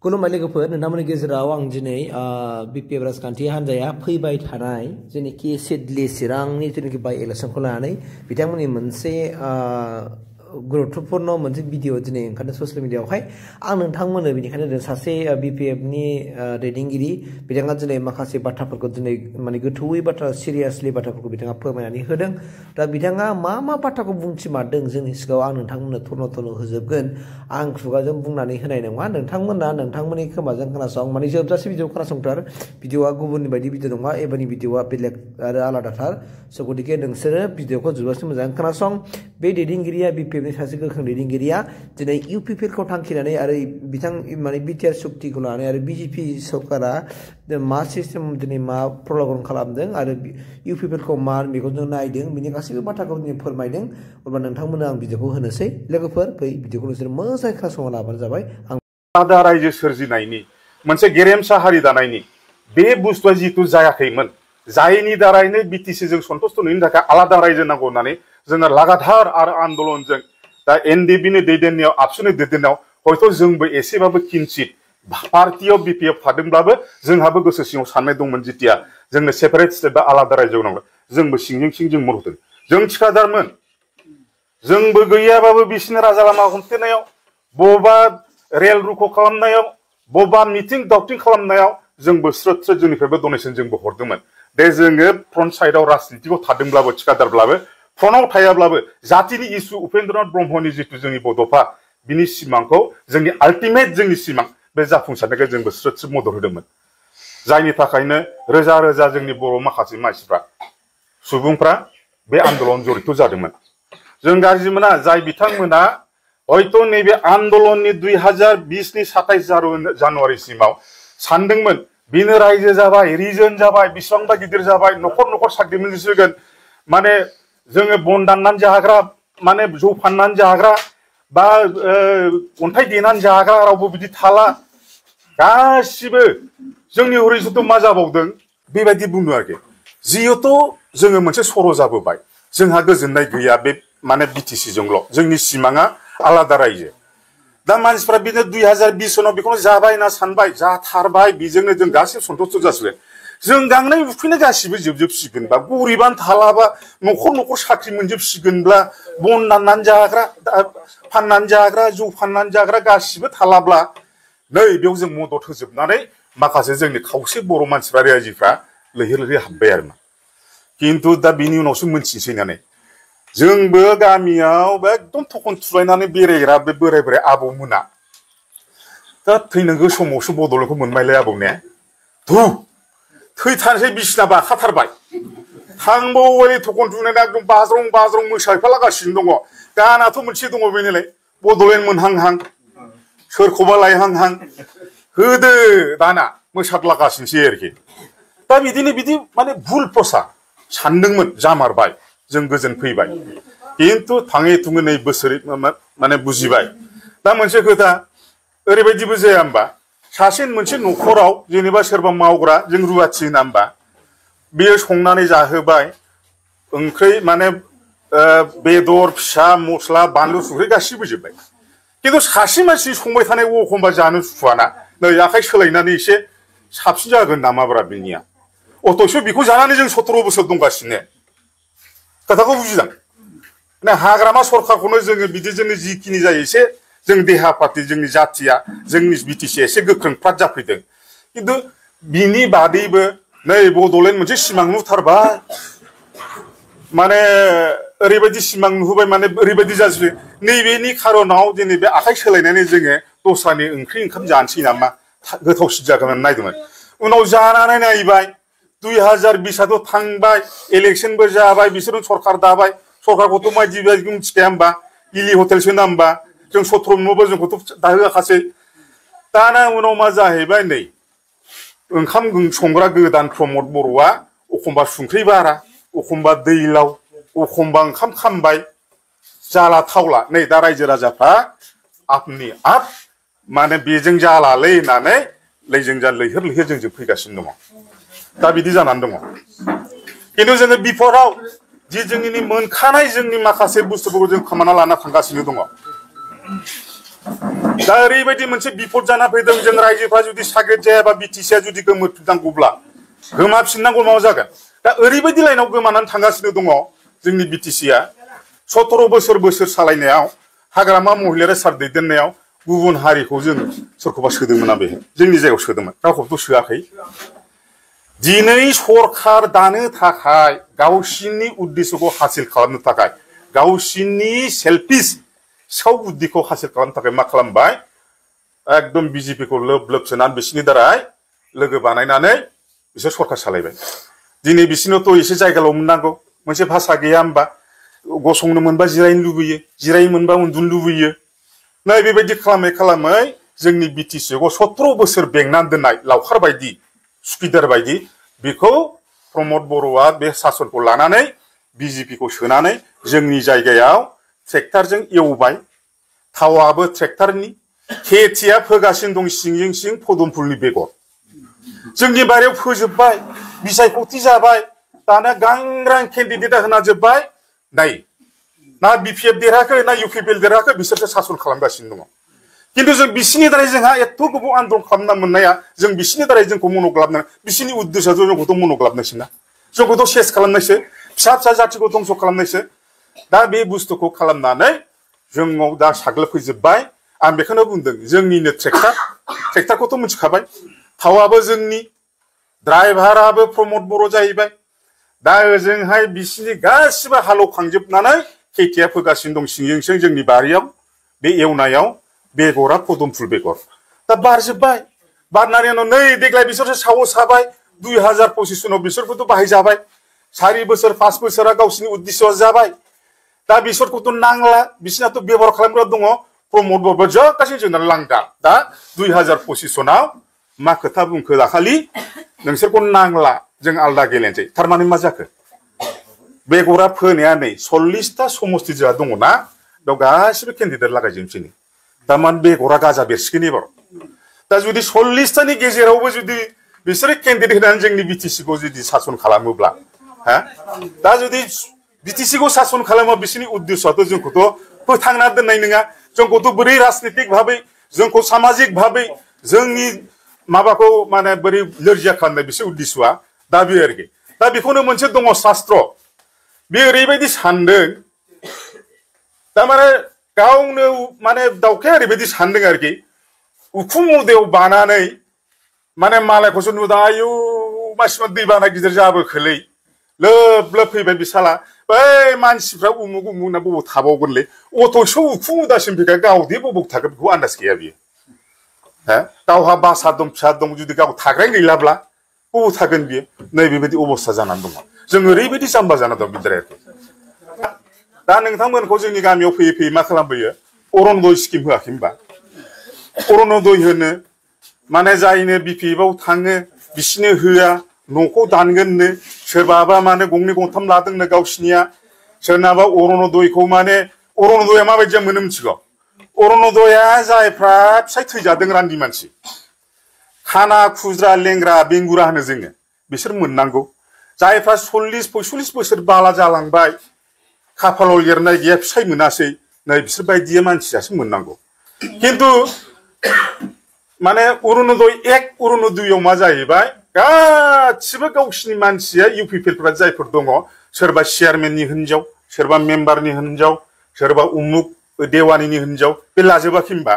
खुलुमबाय लोगोफोर नोंथांमोननि गेजेराव आं दिनै बिपिएफ राजखान्थि हान्जाया फैबाय थानाय जेनेखि सिडली चिरांनि जेनेखि बाय इलेक्शनखौ लानानै बिथांमोननि मोनसे गुरुत्वपूर्ण मोनसे भिडिअ दिनै ओंखारदों ससियेल मिडियायावहाय आं नोंथांमोननो बेनिखायनो सासे बिपिएफनि दैदेनगिरि बिथाङा दिनै माखासे बाथ्राफोरखौ दिनै माने गोथौयै बाथ्रा सिरियासलि बाथ्राफोरखौ बिथाङा फोरमायनानै होदों दा बिथाङा मा बाथ्राखौ बुंथिमारदों जोंनि सिगाङाव आं नोंथांमोननो थर्न होजोबगोन आं खुगाजों बुंनानै होनाय नङा नोंथांमोननि खोमाजों खोनासं माने जोबजासे भिडिअ खोनासंथार भिडिअआ गुबुननि बायदि भिडिअ नङा एबारनि भिडिअआ बेलेग आरो आलादाथार स' गतिके नोंसोरो भिडिअखौ जोबजासे मोजाङै खोनासं बे दैदेनगिरिया बिपिएफनि सासे गोख्रों दैदेनगिरिया दिनै इउपिपिएलखौ थांखिनानै आरो बिथां माने बिटिआर सुक्तिखौ लानानै आरो बिजेपि सरकारा मा सिस्टेम दिनै मा प्रल'गन खालामदों आरो इउपिपिएलखौ मा मेगनजों नायदों बिनि गासैबो बाथ्राखौ दिनै फोरमायदों अब्ला नोंथांमोननो आं भिडिअखौ होनोसै लोगोफोर फै भिडिअखौ नोंसोर मोजाङै खोनासंना लाबानो जाबाय आलादा रायजो सोरजिनायनि मोनसे गेरेमसा हारि दानायनि बे बुस्थुआ जितु जायाखैमोन जायनि दारैनो बिटिसिजों सन्तुष्ट नुयैनि थाखाय आलादा रायजो नांगौ होननानै जोङो लागाथार आरो आन्दलनजों दा एनडिएफनि दैदेननायाव आबसुनि दैदेननायाव हयथ' जोंबो एसेबाबो किन्सित पार्टियाव बिपिएफ थादोंब्लाबो जोंहाबो गोसो सिङाव साननाय दंमोन जितिया जोंनो सेपारेट स्टेट बा आलादा रायजो नांगौ जोंबो सिंजों सिं जों मदद जों थिखादारमोन जोंबो गैयाबाबो बिसिनि राजा लामा हमथेनायाव बबेबा रेल रुख' खालामनायाव बबेबा मिटिं दावथिं खालामनायाव जोंबो स्रोद जोंनिफ्रायबो डनेसन जोंबो हरदोंमोन दे जोङो फ्रन्ट साइडआव राजनितिखौ थादोंब्लाबो थिखादारब्लाबो फ्रन्टआव थायाब्लाबो जातिनि इसु उपेन्द्रनाथ ब्रह्मनि जितु जोंनि बड'फा बिनि सिमांखौ जोंनि आल्टिमेट जोंनि सिमां बे जाफुंसारनायखौ जोंबो स्रोद मदद होदोंमोन जायनि थाखायनो रोजा रोजा जोंनि बर' माखासे मानसिफ्रा सुबुंफ्रा बे आन्दलन जरित जादोंमोन जों गाज्रि मोना जाय बिथांमोना हयथ' नैबे आन्दलननि 2020नि 27 जानुवारिसिमाव सानदोंमोन बिनो रायजो जाबाय रिजन जाबाय बेसेबांबा गिदिर जाबाय न'खर साख्रि मोनसिगोन माने जोङो बन दाननानै जाग्रा माने जौ फाननानै जाग्रा बा अन्थाइ देनानै जाग्रा रावबो बिदि थाला गासिबो जोंनि हरिजोंथ' मा जाबावदों बेबायदि बुंदों आरोखि जिहेथु जोङो मोनसे सर' जाबोबाय जोंहा गोजोननाय गैया बे माने बिटिसिजोंल' जोंनि सिमाङा आलादा रायजो दा मानसिफ्रा बिदिनो 2020 सनाव बेखौनो जाबाय ना सानबाय जाथारबाय बेजोंनो जों गासिबो सन्तुष्ट जासिगोन जों गांनाय उखैनाय गासिबो जोबजोबसिगोनबा गरिबानो थालाबा न'खर साख्रि मोनजोबसिगोनब्ला बन दाननानै जाग्रा फाननानै जाग्रा जौ फाननानै जाग्रा गासिबो थालाब्ला नै बेयाव जों मदद होजोबनानै माखासे जोंनि खावसे बर' मानसिफ्रा रायजोफ्रा लैहोर हाबबाय आरो खिन्थु दा बिनि उनावसो मोनथिनोसै नानै जोंबो गामियाव एकदम थखन थुलायनानै बेरायग्रा बे बोराय आबौमोना दा थैनांगौ समावसो बड'लेण्डखौ मोनबायलाय आबौ ने थैथारनोसै बिसिना बाखाथारबाय थांबावबाय थखन थुनायना एकदम बाज्रं मोसाफालागासिनो दङ गानाथ' मोनसे दङ बेनोलाय बड'लेण्ड मोनहांहां सोरखौबा लायहांहां होदो दाना मोसादलागासिनोसै आरोखि दा बिदि माने भुल प्रसा सानदोंमोन जामारबाय जों गोजोन फैबाय खिन्थु थाङै थुङै नै बोसोरै माने बुजिबाय दा मोनसे खोथा ओरैबायदिबो जाया होमबा सासे मोनसे न'खराव जेनेबा सोरबा मावग्रा जों रुवाथि होना होमबा बेयो संनानै जाहोबाय ओंख्रि माने बेदर फिसा मस्ला बानलु संख्रि गासिबो जोब्बाय खिन्थु सासे मानसि संबाय थानाय एखमबा जानो सुखुवाना नै आखाइ सोलायनानै एसे साबसिन जागोन नामाब्रा बिनिया अथ'स' बेखौ जानानै जों 17 बोसोर दंगासिनो खोथाखौ बुजिदों ना हाग्रामा सरखारखौनो जोङो बिदिजोंनो जिखिनि जायो एसे जों देहा पार्टि जोंनि जाथिया जोंनि बिटिसिया एसे गोख्रों फ्राद जाफैदों खिन्थु बिनि बादैबो नै बड'लेण्ड मोनसे सिमां नुथारबाय माने ओरैबायदि सिमां नुहोबाय माने ओरैबायदि जाजोबबाय नैबेनि खारनाव दिनै बे आखाइ सोलायनानै जोङो दस्रानि ओंख्रि ओंखाम जानोसै नामा गोथावसिन जागोन होननानै नायदोंमोन उनाव जानानै नायबाय 2020आथ' थांबाय इलेक्सनबो जाबाय बिसोरनो सरखार दाबाय सरखारखौथ' मायदि मिथिखाया होमबा इलि हटेलसो ना होमबा जों 17 न'बो जोंखौथ' दाहोआखासै दाना उनाव मा जाहैबाय नै ओंखाम संग्रा गोदान प्रमद बर'आ एखमबा संख्रि बारा एखमबा दैलाव एखमबा ओंखाम खामबाय जाला थावला नै दा रायजो राजाफ्रा आपनि आप माने बेजों जालालै होननानै लैहोर जों फैगासिनो दङ दा बिदि जानानै दङ खिन्थु जोङो बिफोराव जि जोंनि मोनखानाय जोंनि माखासे बुस्थुफोरखौ जों खोमाना लाना थांगासिनो दङ दा ओरैबायदि मोनसे बिपद जाना फैदों जों रायजोफ्रा जुदि साग्रिद जायाबा बिटिसिआ जुदि गोमोरफिननांगौब्ला गोमाफिननांगौ मा जागोन दा ओरैबायदि लाइनाव गोमानानै थांगासिनो दङ जोंनि बिटिसिआ 17 बोसोर सालायनायाव हाग्रामा महिलारि सार दैदेननायाव गुबुन हारिखौ जों सोरखौबा सोदोंमोन बे जोंनि जायगायाव सोदोंमोन रावखौबोथ' सोआखै दिनै सरखार दानो थाखाय गावसिनि उद्देश्यखौ हासिल खालामनो थाखाय गावसिनि सेल्फिश सिखाव बुद्धिखौ हासिल खालामनो थाखाय मा खालामबाय एकदम बिजेपिखौ लोब सोनानै बिसिनि दाराय लोगो बानायनानै बिसोर सरखार सालायबाय दिनै बिसिनोथ' एसे जायगाल' मोननांगौ मोनसे भाषा गैया होमबा गसंनो मोनबा जिरायनो लुबैयो जिरायनो मोनबा उन्दुनो लुबैयो नै बेबायदि खालामै जोंनि बिटिसिखौ 17 बोसोर बेंनानै दोननाय लावखार बायदि सुखिदार बायदि बेखौ प्रमद बर'आ बे सासनखौ लानानै बिजेपिखौ सोनानै जोंनि जायगायाव ट्रेक्टरजों एवबाय थावाबो ट्रेक्टरनि खेथिया फोगासिनो दं सिंजों सिं पदमफुलनि बेगर जोंनि बारियाव फोजोबबाय बिसायख'थि जाबाय दाना गांग्रां केन्डिडेटआ होना जोब्बाय नाय ना बिपिएफ देरहाखै ना इउपिपिएल देरहाखै बिसोरसो सासन खालामगासिनो दङ किन्तु जों बिसिनि दारै जोंहा एथ' गोबाव आन्दलन खालामना मोननाया जों बिसिनि दारै जोंखौ मन'ग्लाबनो बिसिनि उद्देश्यआ जोंखौथ' मन'ग्लाबनायसो ना जोंखौथ' सेस खालामनायसो फिसा जातिखौ धंस खालामनायसो दा बे बुस्थुखौ खालामनानै जोंनाव दा साग्लोबफैजोब्बाय आं बेखौनो बुंदों जोंनिनो ट्रेक्टरखौथ' मिथिखाबाय थावाबो जोंनि ड्राइभाराबो प्रमद बर' जाहैबाय दा ओजोंहाय बिसिनि गासिबो हालौखांजोबनानै खेथिया फोगासिनो दं सिंजों सिं जोंनि बारियाव बे एवनायाव बेगरा पदमफुल बेगर दा बारजोब्बाय बारनानै उनाव नै देग्लाय बिसोरसो साहस हाबाय 2025 सनाव बिसोरखौथ' बाहायजाबाय 4 बोसोर 5 बोसोरा गावसिनि उद्देश्यआ जाबाय दा बिसोरखौथ' नांला बिसिनाथ' बेबहार खालामग्रा दङ प्रमद बर'बो जोगासिनो जोंना लांदा दा 2025 सनाव मा खोथा बुंखो दाखालि नोंसोरखौ नांला जों आलदा गेलेनोसै थारमाने मा जाखो बेगरा फोनाया नै 40टा समस्ति जोंहा दङना बेयाव गासिबो केन्डिडेट लागायजोबसै थारमाने बेगरा गाजा बेरसिगोन एबार दा जुदि 40टानि गेजेरावबो जुदि बिसोरो केन्डिडेट होनानै जोंनि बिटिसिखौ जुदि सासन खालामोब्ला हा दा जुदि बिटिसिखौ सासन खालामो बिसोरनि उद्देश्यआथ' जोंखौथ' फोथांना दोननाय नङा जोंखौथ' बोरै राजनितिक भाबै जोंखौ सामाजिक भाबै जोंनि माबाखौ माने बोरै लोरजिया खालामनाय बिसोर उद्देश्यआ दा बे आरोखि दा बेखौनो मोनसे दङ शास्त्र बे ओरैबायदि सानदों थारमाने गावनो माने दावखाया ओरैबायदि सानदों आरोखि उखुम मुदायाव बानानै माने मालायखौसो नुदों आयु मानसिफ्रा दैबाना गिदिर जाबोखोलै लोब फैबाय बिसाला बै मानसिफ्रा उमुक ना बबाव थाबावगोनलै अथ'सो उखुम मुदासिम फैखाय गावदे बबाव थागोन बेखौ आन्दाज गैया बियो हा गावहा बासा दं फिसा दं जुदि गाव थाग्राय गैलाब्ला बबाव थागोन बियो नै बेबायदि अबस्था जानानै दङ जों ओरैबायदि जाम्बा जाना दं बिद्राय दा नोंथांमोनखौ जोंनि गामियाव फैयै मा खालामबोयो अरुण'दय स्किम होआखै होनबा अरुण'दय होनो माने जायनो बिपिएफआव थाङो बिसिनो होआ न'खौ दानगोननो सोरबाबा माने गंनै गंथाम लादोंनो गावसिनिया सोरनाबा अरुण'दयखौ माने अरुण'दया माबायदि मोनो मिथिगौ अरुण'दया जायफ्रा फिसाय थैजादों रान्दि मानसि खाना खुज्रा लेंग्रा बेंगुरा होनो जोङो बिसोर मोननांगौ जायफ्रा 40-45 बोसोर बाला जालांबाय खाफालाव लिरनाय गैया फिसाय मोनासै नै बिसोर बायदिया मानसियासो मोननांगौ किन्तु माने अरुण'दय 1 अरुण'दयआव मा जाहैबाय गासिबो गावसिनि मानसिया इउपिपिएलफ्रा जायफोर दङ सोरबा चेयारमेननि हिनजाव सोरबा मेम्बारनि हिनजाव सोरबा उमुक देवानिनि हिनजाव बे लाजोबाखै होनबा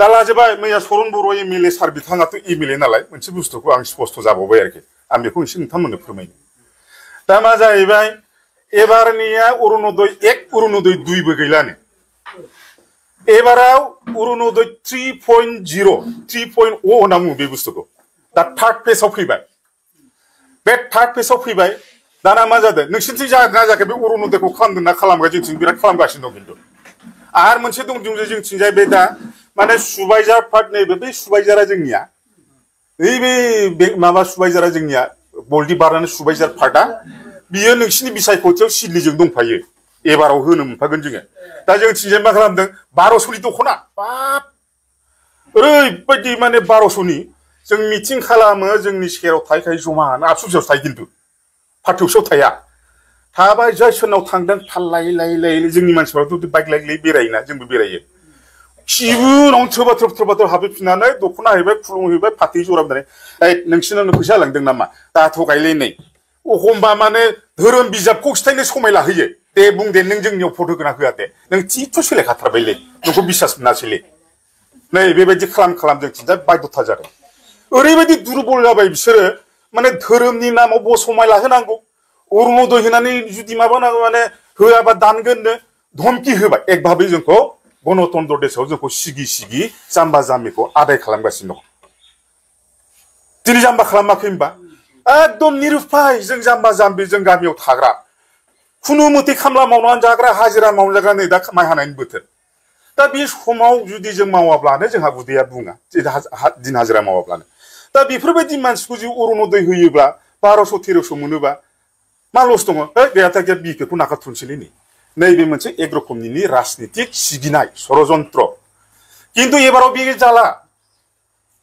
दा लाजोबाय मैया सरन बर' एमएलए सार बिथाङाथ' एमएलए नालाय मोनसे बुस्थुखौ आं स्पष्ट जाबावबाय आरोखि आं बेखौ एसे नोंथांमोननो फोरमायनो दा मा जाहैबाय एबारनिया अरुण'दय 1 अरुण'दय 2 बो गैलानो एबाराव अरुण'दय 3.0 होनना बुङो बे बुस्थुखौ दा थार्ड फेजआव फैबाय बे थार्ड फेजआव फैबाय दाना मा जादों नोंसिनिथिं जागोन ना जायाखै बे अरुण'दयखौ खालामदों ना खालामाखै जोंथिं बिराद खालामगासिनो दं खिन्थु आरो मोनसे दं जोंथिंजाय बे दा माने सुबाइजार पार्ट नैबे बे सुबाइजारा जोंनिया बे माबा सुबाइजारा जोंनिया बल्दि बारनानै सुबाइजार पार्टआ बियो नोंसिनि बिसायख'थियाव सिदलिजों दंफायो एबाराव होनो मोनफागोन जोङो दा जोंथिंजाय मा खालामदों 1200नि दख'ना बाब ओरैबायदि माने 1200नि जों मिटिं खालामो जोंनि सेराव थायखाय जमा आबसुसआव थायो खिन्थु पार्टियावसो थाया थाबाय जाय सोरनाव थांदों थाल लायै जोंनि मानसिफ्राथ' बाइक लायै बेरायोना जोंबो बेरायो 기분 트러버 하비피나네 노쿠나 해봐 쿨롱해봐 파티 조람다네 에이 능신은 그샤 랑등 남마 다 토가일레네 오홈바만에 더런 비잡 꼭스타인에 소매라 흐예 대붕대 능정력 포르그나 그야대 능 찌투실레 가트라벨레 누구 비싸스나 실레 네 베베지 클람등 진짜 바이도 타자래 어레베디 누르볼라바 입스레 만에 더럼니나 뭐 소매라 흔한고 오르모도 흔하니 주디마바나 만에 흐야바 단근네 돔기 흐바 액바비 정코 고노톤도데서 저거 시기 잠바잠이고 아베 칼람가시노 디리 잠바 칼람마킴바 아돔 니르파이 정 잠바잠비 정 가미오 타그라 쿠누무티 캄라 마우난 자그라 하지라 마울라가 네다 마이 하나인 부터 다비 호마우 주디 정 마와블라네 정 하구디야 붕아 din 하지라 마와블라네 다비 프로베디 만스쿠지 오로노도 흐이블라 바로소 티르소 무누바 말로스동어 베아타게 비케 쿠나카 툰실리니 नैबे मोनसे एग्रकमनि राजनीतिक सिगिनाय षड़यंत्र किन्तु एबाराव बे जाला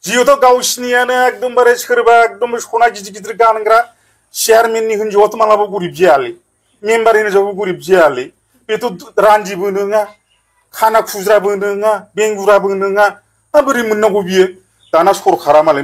जिहेतु गावसिनियानो एकदमबारे सोरबा एकदम सना गिदिर गिदिर गानग्रा चेयारमेननि हिनजावाथ' मालाबा गरिब जायालै मेम्बार हिनजावाबो गरिब जायालै बेथ' रान्दिबो नङा खाना खुज्राबो नङा बेंगुराबो नङा माबोरै मोननांगौ बियो दाना सरकारा मालाय